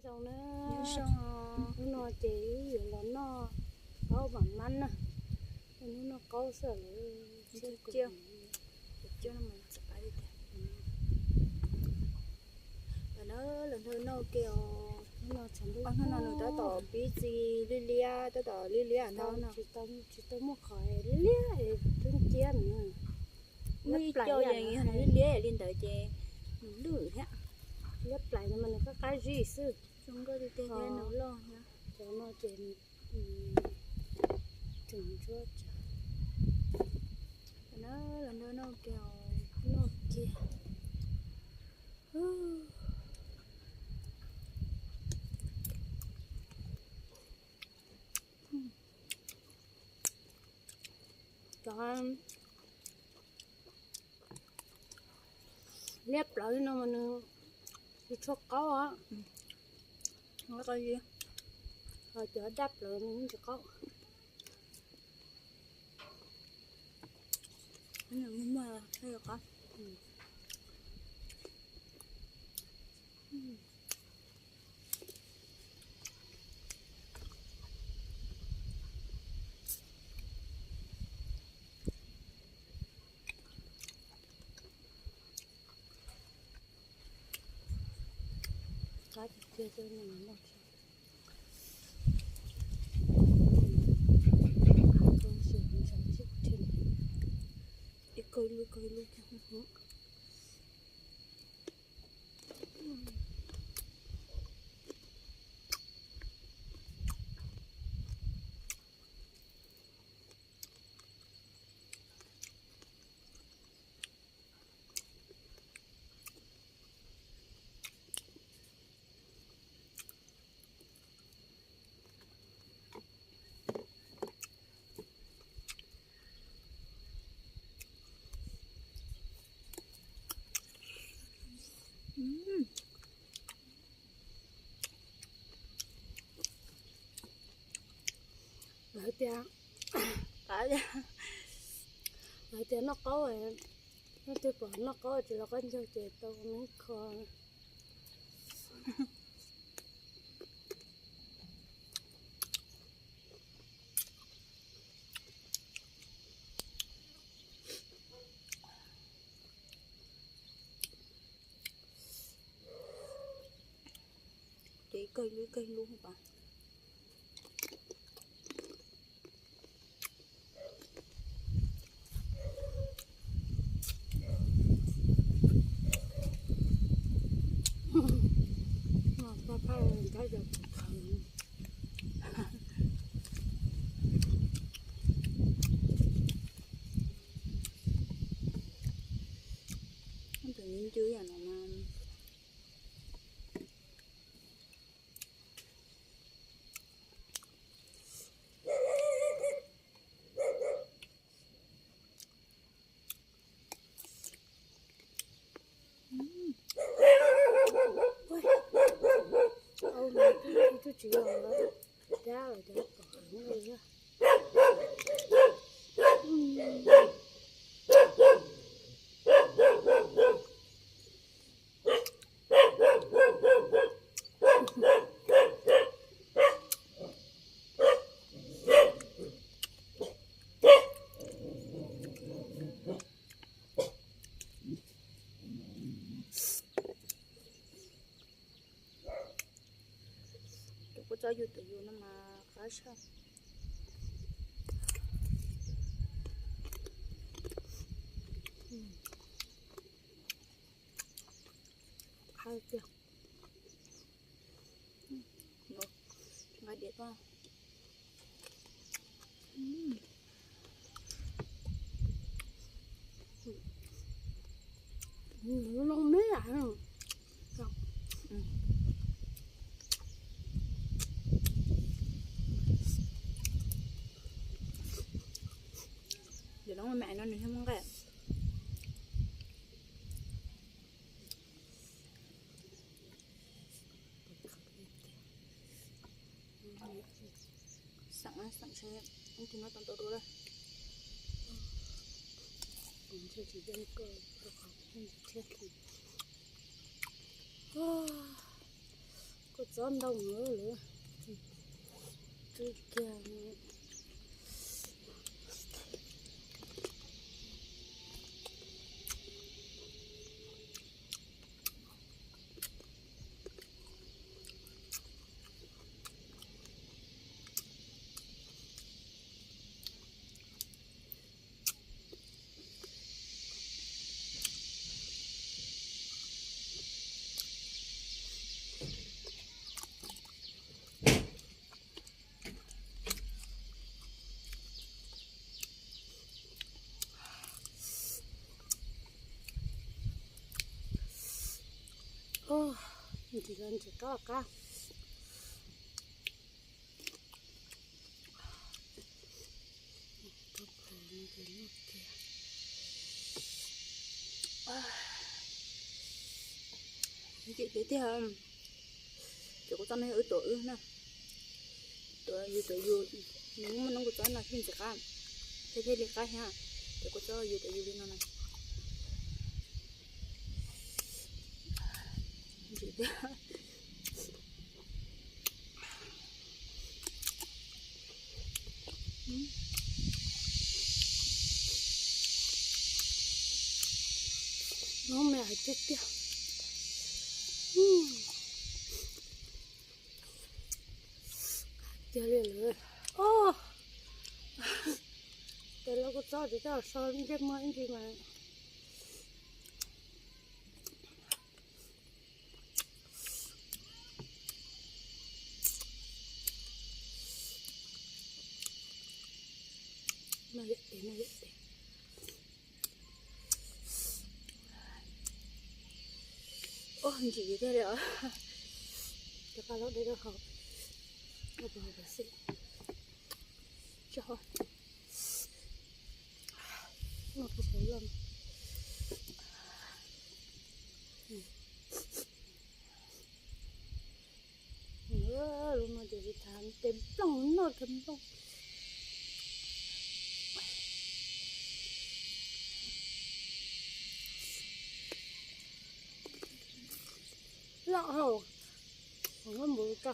Zoo na, hnub no ces wb yuav los noj qaub vam mab na. Hnub noj qaub xwb lawm. Ntawm no los nrog noj ke os. Hnub no nws tab tom pib txi liab liab, tab tom liab liab ntag no. Tsis tau muaj qhov liab liab es twb nciab no. Muaj ib co yeej yog liab liab li ntawd ces nws lwj thiab. Liab plais no mas nws qab qab zib xwb. Zoo nkauj tiag tiag thiab nws loj thiab. Cov no ces nws tseem ntsuab tsawv. Los nrog noj ke, noj kiag. Cov liab plawv no mas nws tsis tshua qaub os. Ho cov daj plawv nws tsis qaub. Qab tiag tiag coj noj. Ib kawg lub kawg lub. Lawv tias, lawv tias noj qaub, leej twg pom noj qaub tsis los qaub ncaug ces tau me kho. Ces ib kawg lub ib kawg lub pas. Tus ncw yam no mas. Tus tsis yog dab los cov tom heev li. Tus kuj txob yus tus yus no mas qab tshaj. Qab tiag. Nqa diav tuaj. Loo me. Yog no me no nws thiaj muaj nqaij. Xeem xeem seb tus no tau ntau dua lawm. Kuv Cov ntoo lawm. Tsw kiag. Ntsim los ntsim qab qab. Ntsim tiag tiag. Ces kuv txob no yog wb tuav wb na. Tuav yus tuav yus, nws muaj noob kuv txob no thiaj ntsim qab, thiaj thiaj li qab thiab. Ces kuv txob yus tuav yus li no na. Ntsim tiag. Noob me hais tiag tiag. Tiag li lawm. Tes los kuv txob tes coj so ntsej muag ib ntsis mas. Ua ntsim tiag li os. Cov qab los dej rau hauv. Ua pov hauv xwb. Tso. Noj kuv sawv loj. Lub no ces tsis tas tes nplooj noj tes nplooj. Loj hauv, muab npuv tso.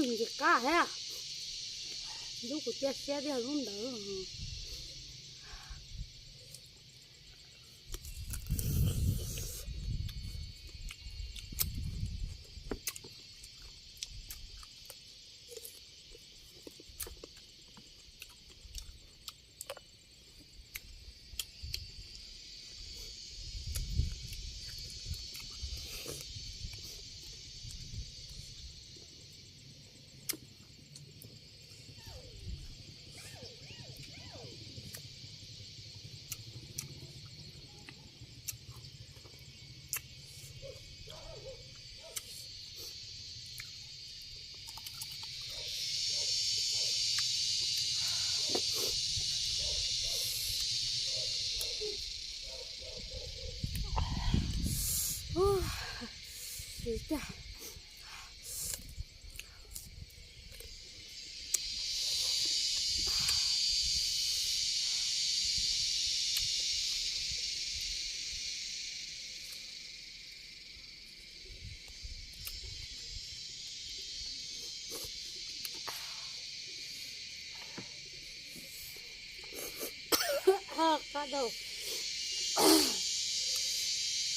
Ntsim qab thiab. Lub kuv cia siab tiag lub ntawd. Qab dau.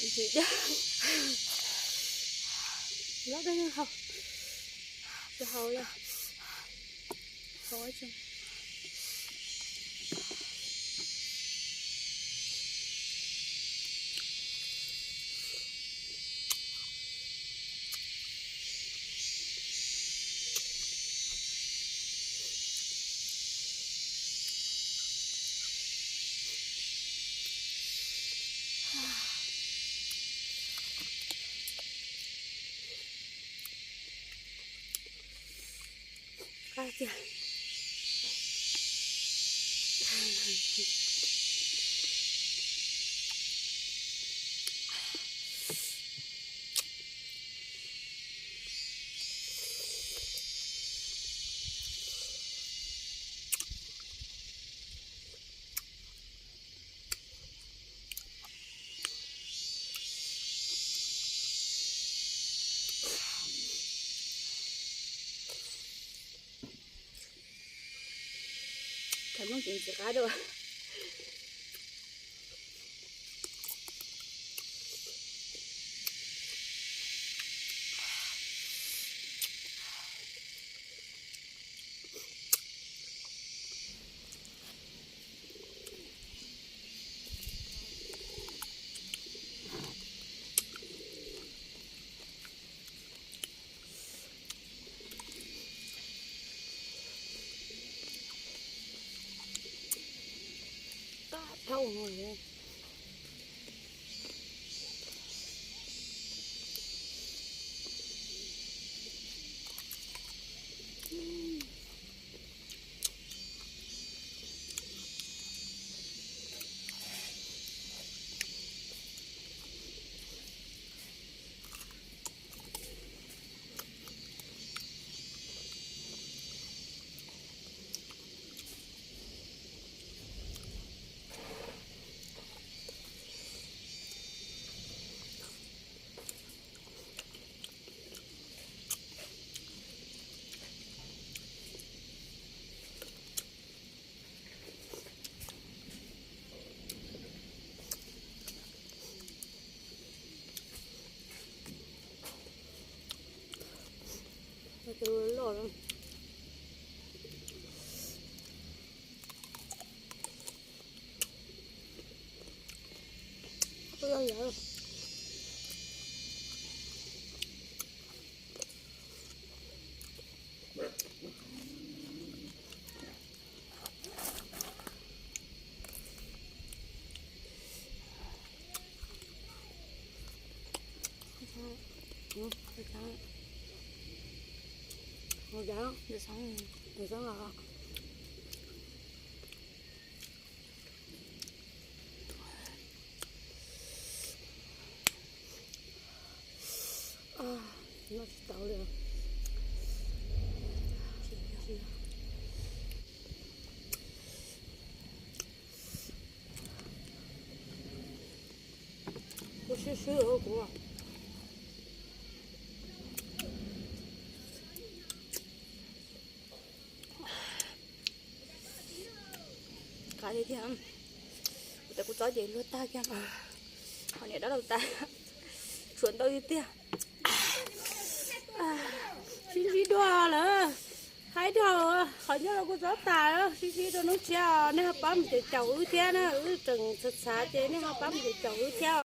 Ntsim tiag. Lov dej haus. Tsis haus li. Haus tsees. Qab tiag. Noob tseem ntxim qab dua. Qab dhau. Loj loj. Noj tsis tau li. Kuv swb swb kuv. Qab tiag tiag. Kuv tas kuv txob ces luag tag kiag. Ho niam dab laug tas, tshuav ntau tiag tiag. Sib ntsib dua lawm. Haib dhau, qhov nyob rau kuv txob tas, sib ntsib dua hnub tshiab nej ho pab mus caum caum wb thiab na, wb tseem txhav txhav ces nej ho pab mus caum caum wb thiab.